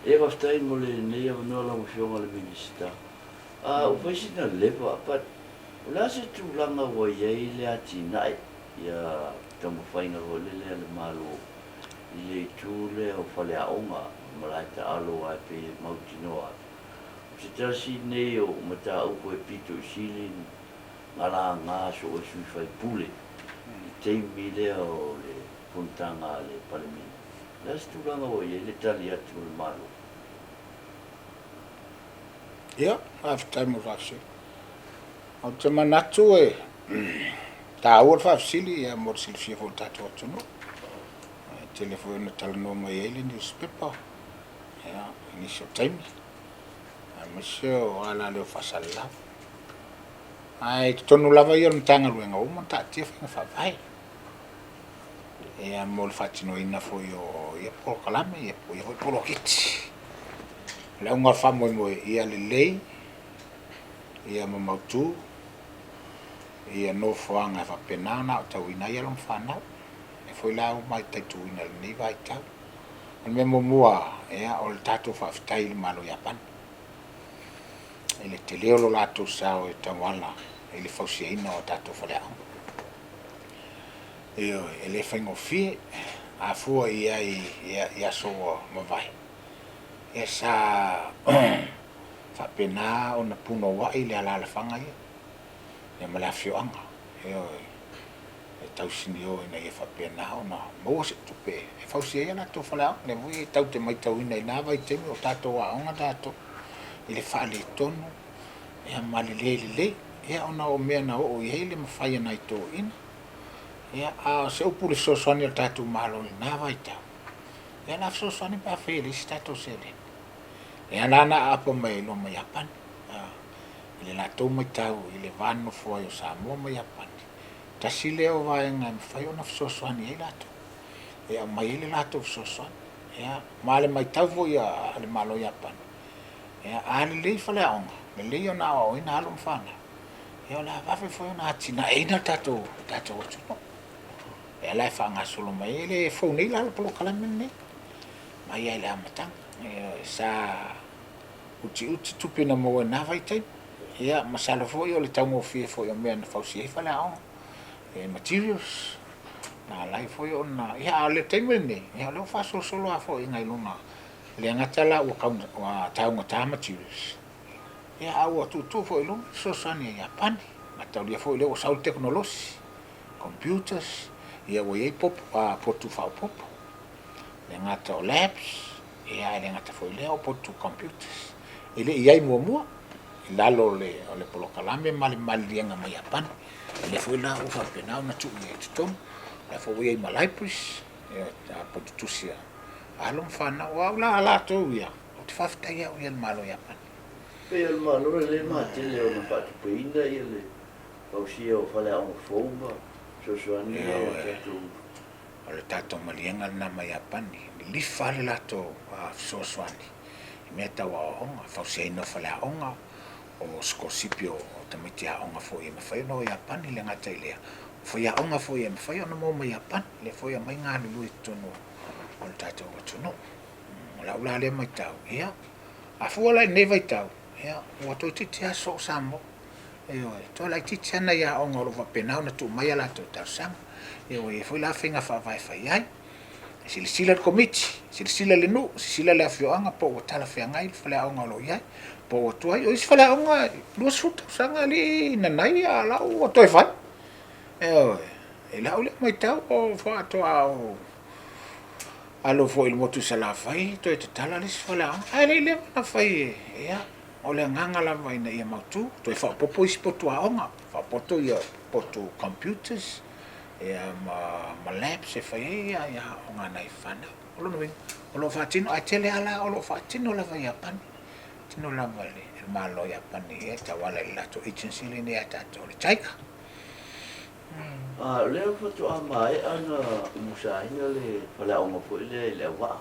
Ia faafetai mo lenei avanoa lau Afioga i le Minisita. Ua fai sina leva but o le a se tulaga ua i ai le atinae ia taumafaiga foi lele a le Malo i le itu lea o faleaoga ma malae taalo aua e pei e mautinoa atu o se tasi lenei o mataupu e pito i sili na laga soo e sui faipule i le taimi lea o le fonotaga a le Palemene. O le a se tulaga ua i ai le tali atu a le Malo? Ia, faafetai mo le faafesili. Ou te manatu e taua le faafesili ia mo le silafia foi o le tatou atunuu. E tele foi ona talanoa mai ai le newspaper ia, i nisi o taimi, aemaise o alaleo faasalalau. Ae i totonu lava ia o le Matagaluega ua uma ona taatia faiga faavae ia mo le faatinoina foi o ia polokalame ia po o ia foi poloketi. O le auga o le faamoemoe ia lelei ia ma mautu ia nofoaga e faapena ona aotauina ai alo ma fanau. O lea foi la ua mataituina i lenei vaitau. O le mea muamua ia o le tatou faafetai i le Malo o Iapani i le tele o lo latou sao e tauala i le fausiaina o tatou faleaoga. Ioe, e le faigofie, a fua i ai i aso ua mavae, ia sa faapena ona punouai le alaalafaga ia, ia ma le afioaga, ioe, e tausinio ina ia faapena ona maua se tupe e fausia ai a latou faleaoga. O lea foi tatou te matauina i na vaitaimi o tatou aoga tatou i le faaletonu ia ma le le lelei, ia ona o mea na oo i ai le mafai e nai toeaiina. Ia, a o se upu i le fesoasoani a le tatou Malo i lena vaitau, ia o le a fesoasoani pe afai e leai se tatou seleni. Ia la na aapa mai ai loa ma Iapani, i le latou matau i le va nonofo ai o Samoa ma Iapani, tasi lea o vaega e mafai ona fesoasoani ai latou, e aumai ai le latou fesoasoani. Ia, ma le matau foi a le Malo o Iapani, ia, a lelei faleaoga, lelei ona aoaoina alo ma fanau, ia o le a vave foi ona atinaeina le tatou tatou atunuu. Lea la e faagasolo mai ai, e le fou nei la le polokalame lenei, mai lava i le amataga. Ioe, sa utiuti tupe na maua i na vaitaimi, ia masalo foi o le taugofie foi o mea na fausia ai faleaoga, e materials, na ala ai foi ona, ia a o le taimi lenei, ia o lea ua faasolosolo lava foi i luga, e le gata la ua taugata materials, ia a ua tuutuu foi i luga le fesoasoani a Iapani, mataulia foi lea ua sau le tekonolosi, computers, ia ua i ai potu faaopoopo, e le gata o labs, ia ae le gata foi i lea o potu computers. E le i i ai muamua i lalo o le polokalame ma le maliliega mai Iapani. O lea foi la ua faapena ona tuu i ai i totonu, o lea foi ua i ai ma libraries, ia potu tusi a alo ma fanau. O au la a latou ia, ou te faafetai au ia i le Malo o Iapani. Pei o le Malo e le matele ona faatupeina ia le fausia o faleaoga fou ma fesoasoani ia i tatou. O le tatou maliega lena ma Iapani, lilifa le latou fesoasoani i mea tau aoaoga, fausiaina o faleaoga, o sikolasipi o tamaiti aoga foi e mafai ona o i Iapani, e le gata i lea, o faiaoga foi e mafai ona maua mai Iapani, lea foi e aumai galulue i totonu o le tatou atunuu. O lau la lea matau, ia, a fua la i lenei vaitau, ia, ua toeitiiti lava soo Samoa. Ioe, toe laitiiti lava nai aoga o lo o faapena ona tuu mai a latou talosaga. Ia ua i ai foi la faiga faavae e fai ai. E silasila le Komiti, silasila le nuu, silasila le afioaga po ua talafeagai le faleaoga o lo o i ai, po ua tuai. O isi faleaoga e 20 tausaga e le i nanai a o la ua toe fai. Ioe, i lau lea matau o faatoa ou alo foi i le motu i Salafai toe tatala le isi faleaoga, ae le i leva ona fai e, ia, o le agaga lava ina ia mautu, toe faaopoopo isi potu aoga, faaopoopo ia potu computers, ia ma, ma labs e fai ai ia, ia aoga a nai fanau. O lona uiga, o lo o faatino, ae tele lava la o lo o faatino lava i Iapani, faatino lava e le Malo o Iapani e tauala i le latou agency lenei a tatou o le JICA. A o lea faatoa maea ona umusaina le faleaoga foi lea i Leauvaa.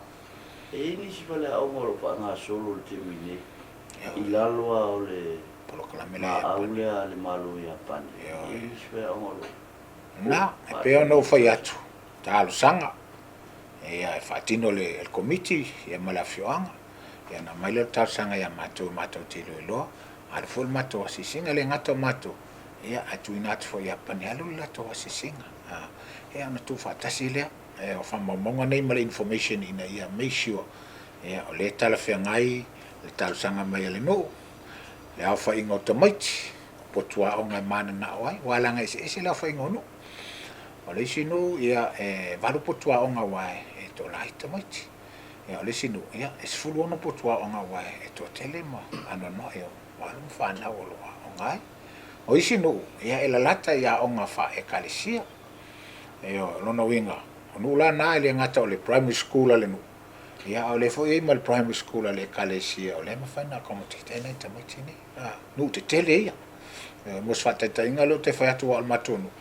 E i ai nisi faleaoga o lo o faagasolo i le taimi nei i lalo lava o le maau lea a le Malo o Iapani. E i ai nisi faleaoga o lo o Na, e pei ona ou fai atu, talosaga, ia e faatino e le Komiti ia ma le afioaga. Ia ona aumai lea o le talosaga ia matou matou te iloiloa, alu foi le matou asiasiga, e le gata o matou, ia ae tuuina atu foi ia Panialu le latou asiasiga. Ia ona tuufaatasi lea o faamaumauga nei ma le information ina ia make sure ia o lea e talafeagai le talosaga mai a le nuu, le aofaiga o tamaiti, o potu aoga e mananao ai, aua leaga e eseese le aofaiga o nuu. O le isi nuu ia e 8 potu aoga aua e toalaiti tamaiti. Ia o le isi nuu ia e 16 potu aoga aua e toatele ma anoanoai o alo ma fanau o lo o aoga ai. O isi nuu ia e lalata i aoga faa-Ekalesia. Ioe, o lona uiga, o nuu la na e le gata o le primary school a le nuu, ia a o lea foi e i ai ma le primary school a le Ekalesia o lea e mafai ona accommodate ai nai tamaiti nei. A, nuu tetele ia. Mo se faataitaiga lea ou te fai atu aua o le matou nuu,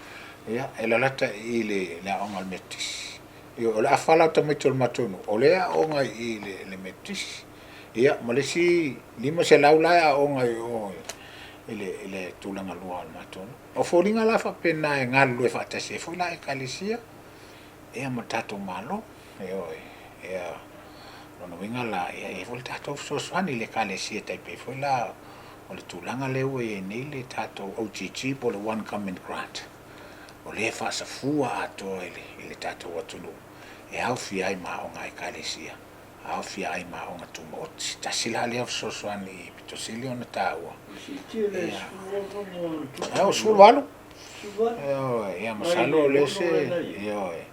ia e lalata i i le aoga a le Metotisi. Ioe, o le afa la o tamaiti o le matou nuu, o lea e aooga i i le Metotisi. Ia, ma le isi 500 la e aooga i o i le tulaga lua o le matou nuu. O foliga la faapena e galulue faatasi ai foi la Ekalesia ia ma le tatou Malo. Ioe, ia, o lona uiga la, ia e i ai foi le tatou fesoasoani i le Ekalesia e tai pei foi la o le tulaga lea ua i ai nei le tatou OGG po o le One Government Grant, o lea e faasafua atoa i le tatou atunuu e aofia ai ma aoga a Ekalesia, aofia ai ma aoga tumaoti. Tasi la lea fesoasoani i pito sili ona taua. Ia, o 18. Ioe, ia masalo o le isi, ioe,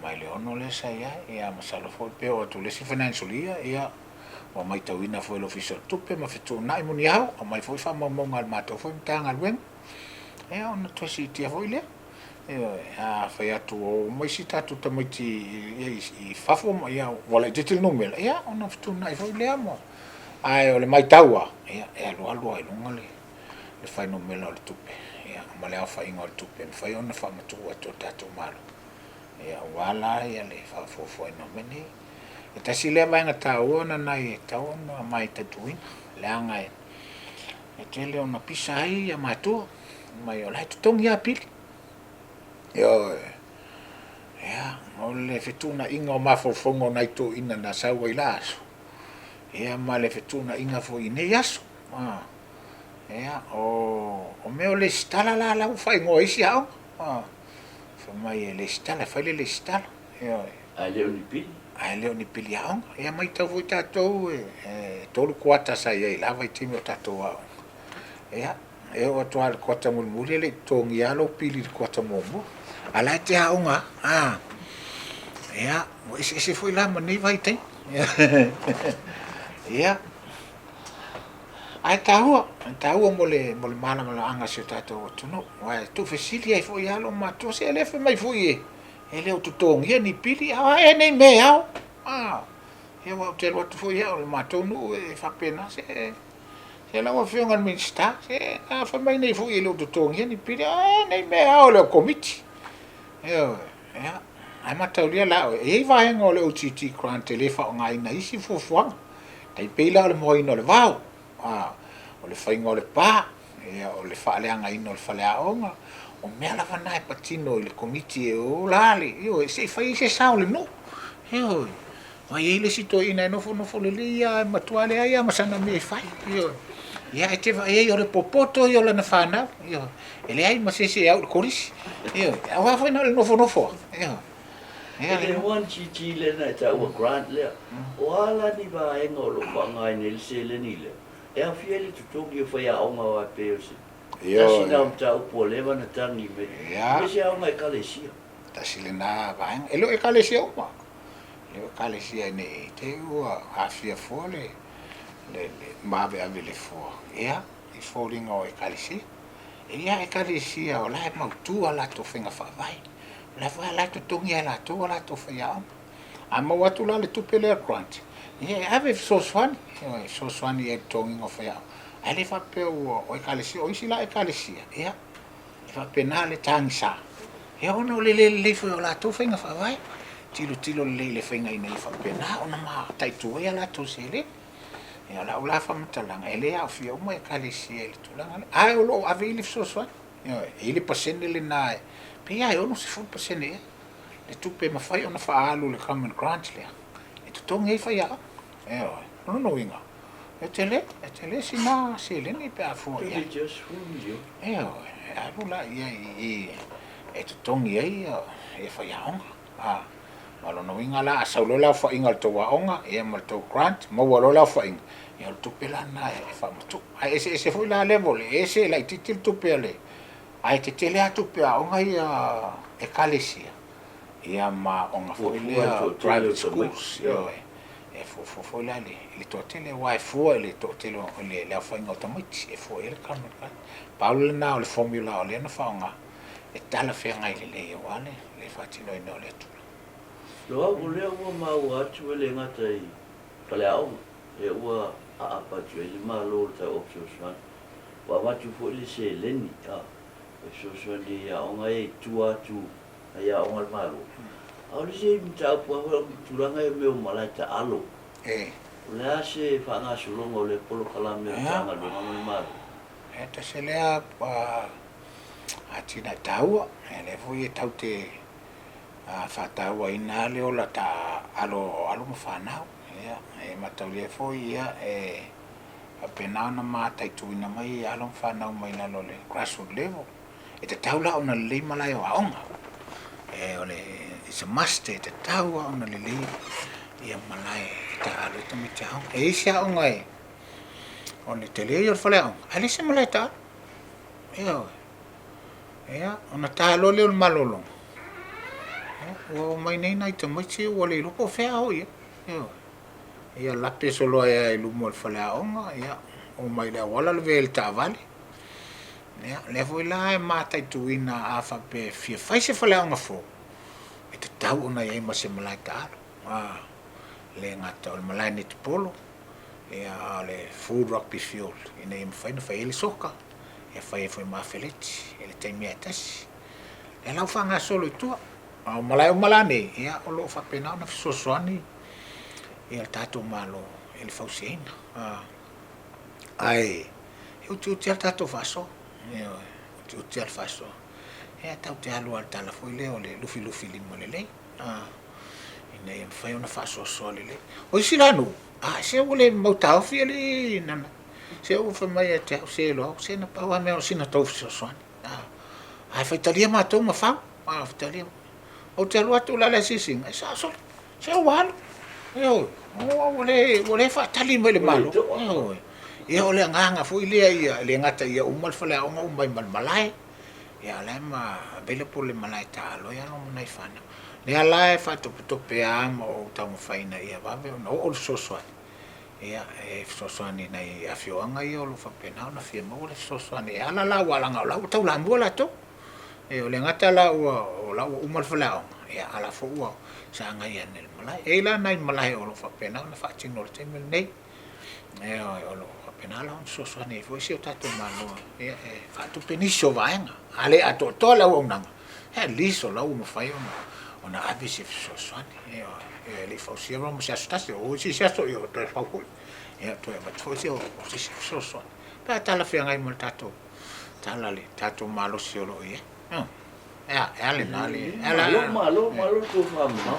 mai le 6 lea sa i ai, ia masalo foi pe oo atu i le isi financial year, ia, ua matauina foi e le Ofisa o le Tupe ma fetuunai muniao, aumai foi faamaumauga a le matou foi Matagaluega, ia ona toe siitia foi lea. Ioe, a fai atu ua omai isi tatou tamaiti i fafo ma ia ua laitiiti le numera, ia ona fetuunai foi lea ma ae o le matau lava, ia e alualu lava i luga le fuainumera o le tupe, ia ma le aofaiga o le tupe e mafai ona faamatuu atu e le tatou Malo, ia aua la le faafuafuaina o mea nei. E tasi lea vaega taua ona nai e tatau ona mataituina, leaga e tele ona pisa ai ia matua, mai o la e totogi lava pili. Ioe. Ia, o le fetuunaiga o mafaufauga o nai toeaiina na sau ai la aso, ia ma le fetuunaiga foi i nei aso. Ia, o mea o lesitala la la ua faaigoa e isi aoga. Fai mai e lesitala, e fai le lesitala. Ioe. Ae le o ni pili. Ae le o ni pili aoga. Ia matau foi tatou e 3 kuata sa i ai i la vaitaimi o tatou aoga. Ia, e oo atu lava i le kuata mulimuli e le i totogia lava lou pili i le kuata muamua. A o la e te aoga lava. Ia, ua eseese foi la ma nei vaitaimi. Ia, ae taua, e taua mo le malamalamaaga o si o tatou atunuu. Aua e tuufesili ai foi lava lou matua, se e le fai mai foi e le o totogia ni pili, a o a ea nei mea e ao? Ia, aua ou te alu atu foi au i le matou nuu e faapena, se Se lau Afioga i le Minisita, se na fai mai nei foi e le o totogia ni pili, a nei mea ao le Komiti. Ioe, ia, ae mataulia la oe, e i ai vaega o le OGG grant e le faaaogaina i isi fuafuaga. Tai pei la o le moaina o le vao, a, o le faiga o le pa, ia, o le faaleagaina o le faleaoga, o mea lava na e patino i le Komiti e ola le, ioe, se i fai ai se sao o le nuu. Ioe. Aua e i ai le isi toeaina e nofonofo lelei lava e matua leai lava ma sana mea e fai, ioe. Ia e te vaai ai o le popoto ia o lana fanau, ioe. E leai ma se isi e au i le kolisi, ioe. Aua foi na o le nofonofo lava, ioe. Ia le one GG lea na e taua grant lea, o a la ni vaega o lo o faaaogaina ai le seleni lea e aofia ai le totogi o faiaoga aua e pei o se tasi lena o mataupu ua leva ona tagi mai, aemaise aoga ekalesia. Tasi lena vaega. E le o ekalesia uma. E le o ekalesia ne i te i ua aafia fua le maaveave i le fua, ia, i foliga o ekalesia. E i ai ekalesia o la e mautu a latou faiga faavae, o la foi o la e totogi lava e latou a latou faiaoga. A maua atu la le tupe lea grant, ia e ave e fesoasoani, e fesoasoani i ai i le totogiga o faiaoga. Ae le faapea ua o ekalesia, o isi la ekalesia, ia, E faapena le tagisa, ia ona o le le lelei foi o latou faiga faavae, tilotilo lelei i le faiga ina ia faapena ona mataitu ai a latou seleni. Ia o lau la faamatalaga, e le aofia uma Ekalesia i le tulaga lea, ae o lo o ave i ai le fesoasoani. Ioe, e i ai le pasene lena e pei lava e 60% ea le tupe e mafai ona faaalu i le Government Grant lea e totogi ai faiaoga. Ioe. O lona uiga, e tele, e tele sina seleni pe a fua i ai. Toeitiiti lava $10miliona. Ioe, e alu la i ai i i e totogi ai ia faiaoga. A, ma o lona uiga la, a sau loa le aofaiga o le tou aoga, ia ma le tou grant, maua loa le aofaiga, ia o le tupe la lena e faamatuu. Ae eseese foi la level, e ese e laitiiti le tupe a le, ae tetele lava tupe a aoga ia Ekalesia, ia ma aoga foi lea private schools, ioe, e fuafua foi la i le toatele, aua e fua i le toatele o le aofaiga o tamaiti e fua i ai le government grant. Pau lena o le formula o lea na faaaoga e talafeagai lelei aua le faatinoina o lea tulaga. Loau, o lea ua maua atu e le gata i faleaoga, lea ua aapa atu ai le Malo i le tau fesoasoani. Ua avatu foi le seleni e fesoasoani ai i aoga ia i tua atu ai aoga a le Malo. A o le isi mataupu lava foi o tulaga ia o mea o malae taalo. O le a se faagasologa o lea polokalame a le Matagaluega ma le Malo? E tasi lea atinae taua, lea foi e tatou te faatauaina le ola taaalo o alo ma fanau. E mataulia foi e faapena ona mataituina mai alo ma fanau mai lalo o le grassroot level. E tatau la ona lelei malae o aoga. E o le, it's a must, e tatau lava ona lelei ia malae e taaalo ai tamaiti aoga. E i ai isi aoga e, o le tele ia o le faleaoga, ae leai se malae taaalo. Ioe. Ia, ona ta loa lea o le malologa, ia, ua omai nei nai tamaiti ua le iloa po o fea a o i ai. Ioe. Ia lape solo ai lava i luma o le faleaoga, ia, omai i le auala lavea i le taavale. Ia, lea foi la e mataituina a faapea e fia fai se faleaoga fou, e tatau ona i ai ma se malae taalo. A le gata o le malae netipolo, ia, a o le full rugby field ina ia mafai ona fai ai le soka, ia fai ai foi ma afeleti i le taimi lava e tasi. Lea la ua faagasolo i tua. A o malae uma la nei, ia, o lo o faapena ona fesoasoani ia le tatou Malo i le fausiaina. Ae e utiuti lava le tatou faasoa, ioe, e utiuti lava le faasoa. Ia tatou te alu lava i le tala foi lea o le lufilufi lima lelei, ina ia mafai ona faasoasoa lelei. O isi la nuu, a se ua le mau taofi alii nana, se ua fai mai ia te au, se Loau, se na pau lava mea o sina tou fesoasoani, ae faitalia matou ma fau, faitalia. Ou te alu atu la i le asiasiga, e sao solo, se ua alu. Ioe, ua le, ua le faatali mai le Malo. Ioe. Ia o le agaga foi lea ia, e le gata ia uma le faleaoga uma ai ma le malae, ia a o la e ma available le malae taalo ai alo ma nai fanau. Lea la e faatopetope lava ma ou taumafai ina ia vave ona oo le fesoasoani, ia e fesoasoani i nai afioaga ia o lo o faapena ona fia maua le fesoasoani e ala la aua leaga o la ua taulamua latou. E o le gata la ua o la ua uma le faleaoga, ia a la foi ua sagai ane i le malae. E i ai la nai malae o lo o faapena ona faatino i le taimi lenei, ioe, o lo o faapena la ona fesoasoani ai foi si o tatou Malo e faatupe nisi o vaega. A le atoatoa le auaunaga, at least o la ua mafai ona ave se fesoasoani, ioe, e le i fausia Roma i se aso tasi, o isi aso ia ua toe fau foi, ia toe avatu foi se isi fesoasoani pe a talafeagai ma le tatou tala le tatou malosi o lo o i ai. E a, e a lena le... Malo, malo, malo le tofa mamao.